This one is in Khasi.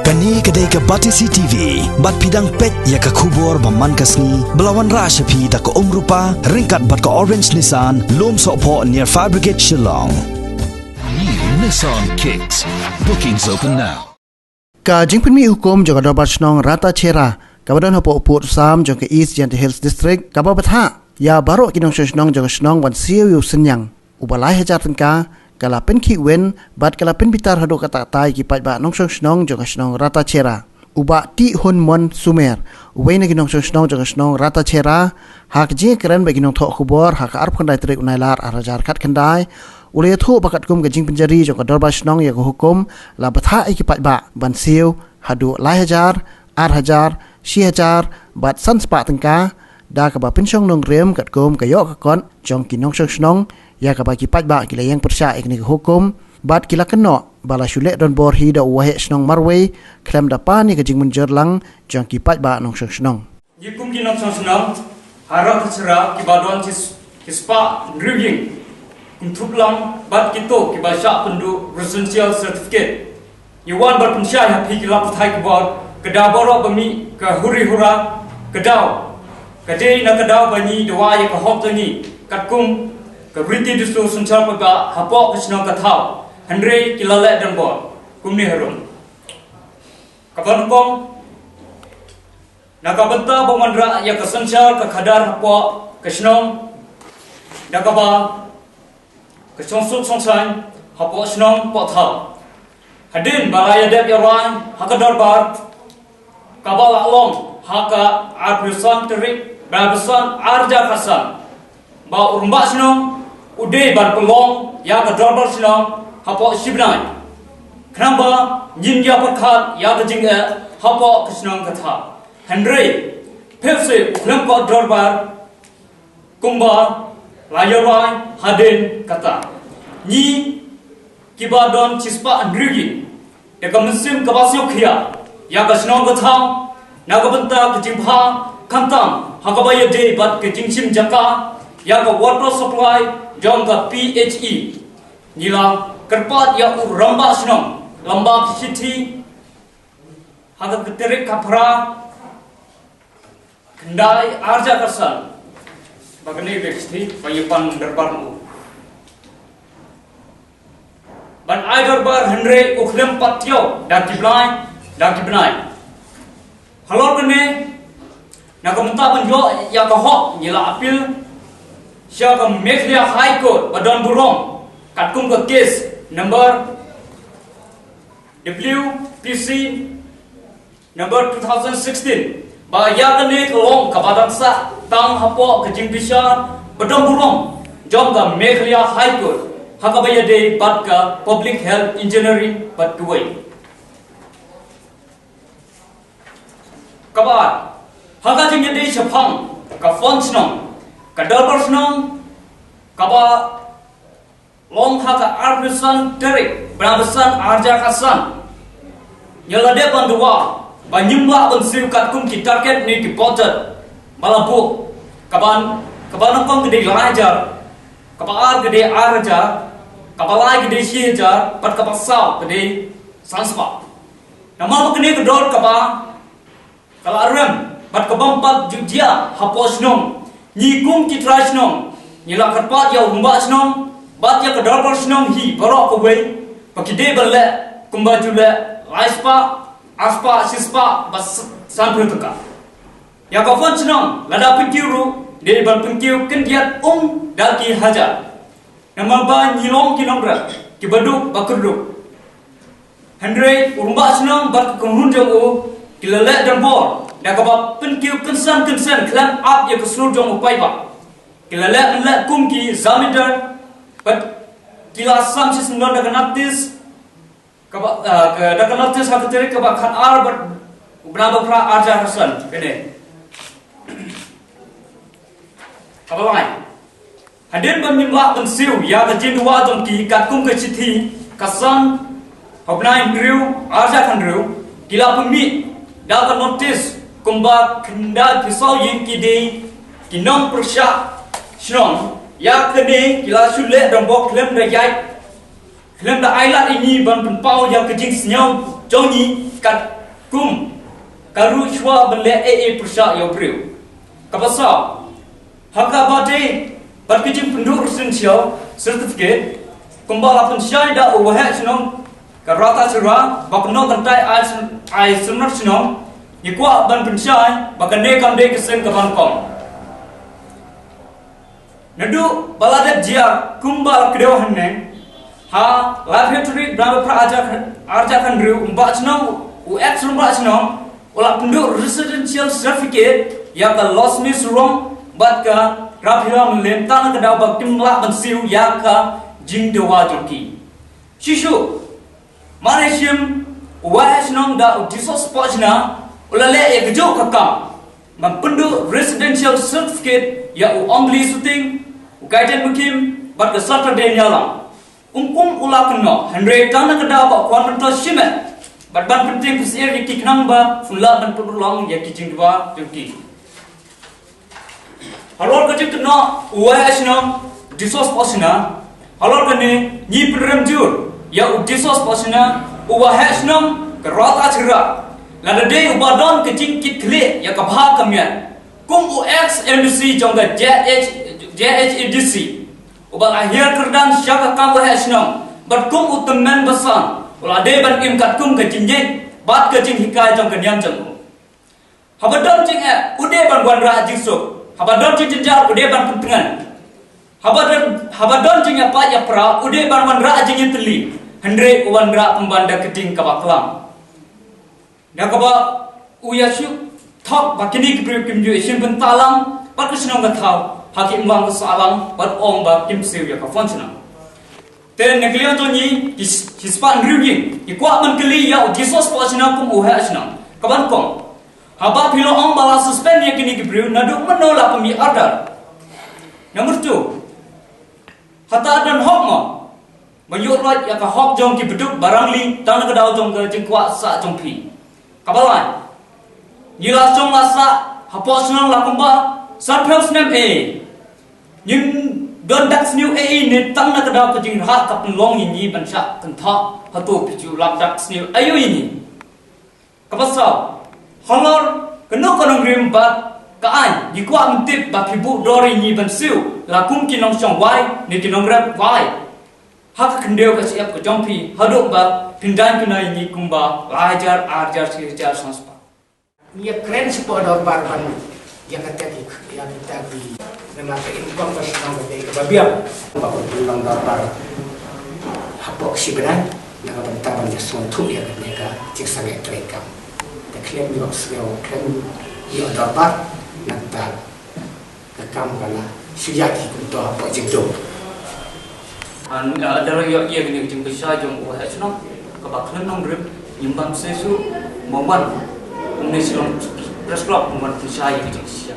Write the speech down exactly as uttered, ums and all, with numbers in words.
Kane ka dei ka Batesi T V, bad phi dang peit ïa ka khubor ba man ka sngi, ba la wanrah sha phi da ka Umrupa, ryngkat bad ka Orange Nissan, Lumsohphoh near Fire Brigade Shillong. New Nissan Kicks. Bookings open now. Ka jingpynmih hukum jong ka Dorbar Shnong Ratacherra, kaba don hapoh Pud Sam jong ka East Jaintia Hills District, kaba bthah ïa baroh ki nongshong shnong jong ka shnong ban siew ïa u synñiang uba lai hajar tyngka, ka la pynkhih win, bad ka la pynbitar haduh katta katta ïa ki paidbah nongshong shnong jong ka shnong Ratacherra. U Bah Tihunmon Sumer, uwei na ki nongshong shnong jong ka shnong Ratacherra, ha ka jingkren bad ki nongthoh khubor ha ka arphew khyndai tarik u Nailar ar hajar khatkhyndai, u la ïathuh ba katkum ka jingpynjari jong ka Dorbar Shnong ïa ka hukum, la bthah ïa ki paidbah ban siew haduh lai hajar, ar hajar, shi hajar, bad san spah tyngka, da kaba pynshong nongrim katkum ka ïoh ka kot jong ki nongshong shnong, ïa kaba ki paidbah ki la ïeng pyrshah ïa kane ka hukum, bad ki la kynnoh ba la shu leh donbor hi da u Waheh Shnong marwei, khlem da pan ïa ka jingmynjur lang jong ki paidbah nongshong shnong. Ngi kum ki nongshong shnong ha Ratacherra kiba don ki s-, ki spah hynriew ïing, kumtup lang bad kito kiba shah pynduh residential certificate. Ngi wan ban pynshai ha phi ki lad pathai khubor, ka daw baroh ba mih ka huri hura, ka daw ka dei na ka daw ba ngi dawa ïa ka hok jong ngi katkum ka riti dustur synshar paidbah hapoh ka shnong ka thaw. Hynrei ki la leh donbor kumne harum. Kaba nyngkong, na ka bynta ban wanrah ïa ka synshar ka khadar hapoh ka shnong, da kaba ka shongsuk shongsaiñ hapoh shnong poh thaw. Hadien ba la ïadep ïarai ha ka dorbar kaba la long ha ka arphew san tarik Bnai Baisan ar hajar khatsan, ba u rangbah shnong u dei ban pynlong ïa ka dorbar shnong hapoh shi bnai, khnang ba ngin ïa pyrkhat ïa ka jingeh hapoh ka shnong ka thaw. Hynrei pep se u khlem poi dorbar kumba la ïarai hadien kata. Ngi kiba don shispah hynriew ïing, da ka mynsiem kaba sngewkhia ïa ka shnong ka thaw, na ka bynta ka jingbha, khamtam ha kaba ïadei bad ka jingshim jaka ïa ka water supply jong ka P H E, ngi la kyrpad ïa u rangbah shnong lyngba ka shithi ha ka tarik ka phra khyndai ar hajar khatsan, ba kane ka shithi ba ïa pan dorbar mo, ban ai dorbar, hynrei u khlem pat ïoh da ki bnai da ki bnai. Halor kane, na ka bynta ban ïoh ïa ka hok, ngi la appeal sha ka Meghalaya High Court ba don burom katkum ka case number W P C number two thousand sixteen, ba ïa kane ka long kaba dang sah tang hapoh ka jingbishar ba don burom jong ka Meghalaya High Court ha kaba ïadei bad ka public health engineering bad kiwei. Kaba ar, ha ka jingïadei shaphang ka fund shnong, ka dorbar shnong kaba long ha ka arphew san tarik Bnai Baisan ar hajar khatsan, ngi la dep ban dawa ba ngim lah ban siew katkum ki target ne ki budget ba la buh. Kaba, kaba nyngkong ka dei lai hajar, kaba ar ka dei ar hajar, kaba lai ka dei shi hajar, bad kaba saw ka dei san spah. Namar ba kane ka dor kaba ka la rem bad ka bym pat ju jia hapoh shnong, ngi kum ki trai shnong ngi la kyrpad ïa u rangbah shnong bad ïa ka dorbar shnong hi baroh kawei ba ki dei ban leh kumba ju leh lai spah, ar spah, shi spah bad s-, sanphew tyngka. Ïa ka fund shnong lada pynkiew ruh, dei ban pynkiew khyndiat um da ki hajar. Namar ba ngi long ki nongrep kiba duk ba kyrduh. Hynrei u rangbah shnong bad ka kynhun jong u ki la leh donbor da kaba pynkiew kynsan kynsan khlem ap ïa ka sur jong u paidbah. Ki la leh, leh kum ki zamindar bad ki la sam shisyndon da ka notice kaba, ah, ka, da ka notice ha ka tarik kaba khatar bad u bnai ba phra ar hajar khatsan kane. Kaba lai, hadien ba ngim lah ban siew ïa ka jingdawa jong ki katkum ka shithi ka san ha u bnai hynriew ar hajar khathynriew, ki la pynmih da ka notice kumba khyndai phew saw ïing ki dei ki nongpyrshah shnong. Ïa kane ki la shu leh donbor khlem da ïaid, khlem da ailad ïa ngi ban pynpaw ïa ka jingsngew jong ngi katkum ka ruh shuwa ban leh ei ei pyrshah ïa u briew. Kaba saw, ha kaba dei bad ka jingpynduh residential certificate, kumba la pynshai da u Waheh Shnong ka Rata Chira ba kynnoh kyntai ai syn-, ai synran shnong, ngi kwah ban pynshai ba kane kam dei ka seng kaba nyngkong. Naduh ba la dep jia kumba la kdew haneng, ha laiphew tarik Nailar arhajar khathynriew, u Rangbah Shnong, u ex Rangbah Shnong, u la pynduh residential certificate ïa ka Losmi Surong bad ka Raphira Mylliem tang na ka daw ba kim lah ban siew ïa ka jingdawa jong ki. Shisha, mar ba shim, u Waheh Shnong da u Disospot Shyna u la leh ïa kajuh ka kam ban pynduh residential certificate ïa u Ongli Suting, u Kaiten Mukim bad ka Saturday Nyalam. Um kum u la kynnoh, hynrei tang na ka daw ba u kwah ban to shimet bad ban pyntieng pynsier ïa ki khnang ba un lah ban pynurlong ïa ki jingdawa jong ki. Halor ka jingkynnoh u Waheh Shnong Disospot Shyna, halor kane ngi pynrem jur ïa u Disospot Shyna, u Waheh Shnong ka Rata Chira, lada dei uba don ka jingkitkhlieh ïa ka bha ka miat kum u ex M D C jong ka J H, J H A D C, uba la hiar kyrdan sha ka kam Waheh Shnong, bad kum u tymmen basan u la dei ban im katkum ka jingngeit bad ka jinghikai jong ka niam jong u. Haba don jingeh u dei ban wanrah jingsuk, haba don jingjynjar u dei ban pyntngen. Haba don, haba don jingïapait ïapra u dei ban wanrah jingïatylli, hynrei u wanrah pynban da ka ding kaba klam. Da kaba u ïashu thok ba kine ki briew kim ju ïashim bynta lang bad ka shnong ka thaw ha ki imlang ka sahlang bad ong ba kim siew ïa ka fund shnong. Te na ka liang jong ngi ki, ki spah hynriew ïing, ngi kwah ban kylli ïa u Disospot Shyna kum u Waheh Shnong. Kaba nyngkong, haba phi la ong ba la suspend ïa kine ki briew, naduh mynno la pynmih order? Number two, hata don hok mo ban ïoh loit ïa ka hok jong ki baduk barangli tang na ka daw jong ka jingkwah sah jong phi? Kaba lai, ngi la shong la sah hapoh shnong la kumba sanphew snem ei, ngim don dak sniew ei ei ne tang na ka daw ka jingrhah ka pynlong ïa ngi ban shah kynthoh hato phi ju lap dak sniew aïu ïa ngi. Kaba saw, halor kano ka nongrim bad ka aiñ, ngi kwah ban tip ba phi buh dor ïa ngi ban siew la kum ki nongshong wai ne ki nongrep wai ha ka khyndew ka shyiap ka jong phi haduh ba phin daiñ kynnoh ïa ngi kumba lai hajar, ar hajar, shi hajar sngewspah. Ngi ïa kren shapoh dorbar ban ïa kata ki, ïa kata ki, namar ka income ka shnong ka dei kaba biang. Ba ka pynlong dorbar hapoh ka shi bnai na ka bynta ban ïa sngewthuh ïa kane ka jingsangeh treikam. Te khlem ïoh sngew, khlem ïoh dorbar na kata ka kam ka la shu ïaid hi kumto hapoh jingdum. An, ah, da la ïoh ïa kane ka jingpynshai jong u Waheh Shnong kaba khlem nongrim, ngim bam shuh shuh, mo wan kumne Shillong Press Club mo wan pynshai ïa ka jingshisha.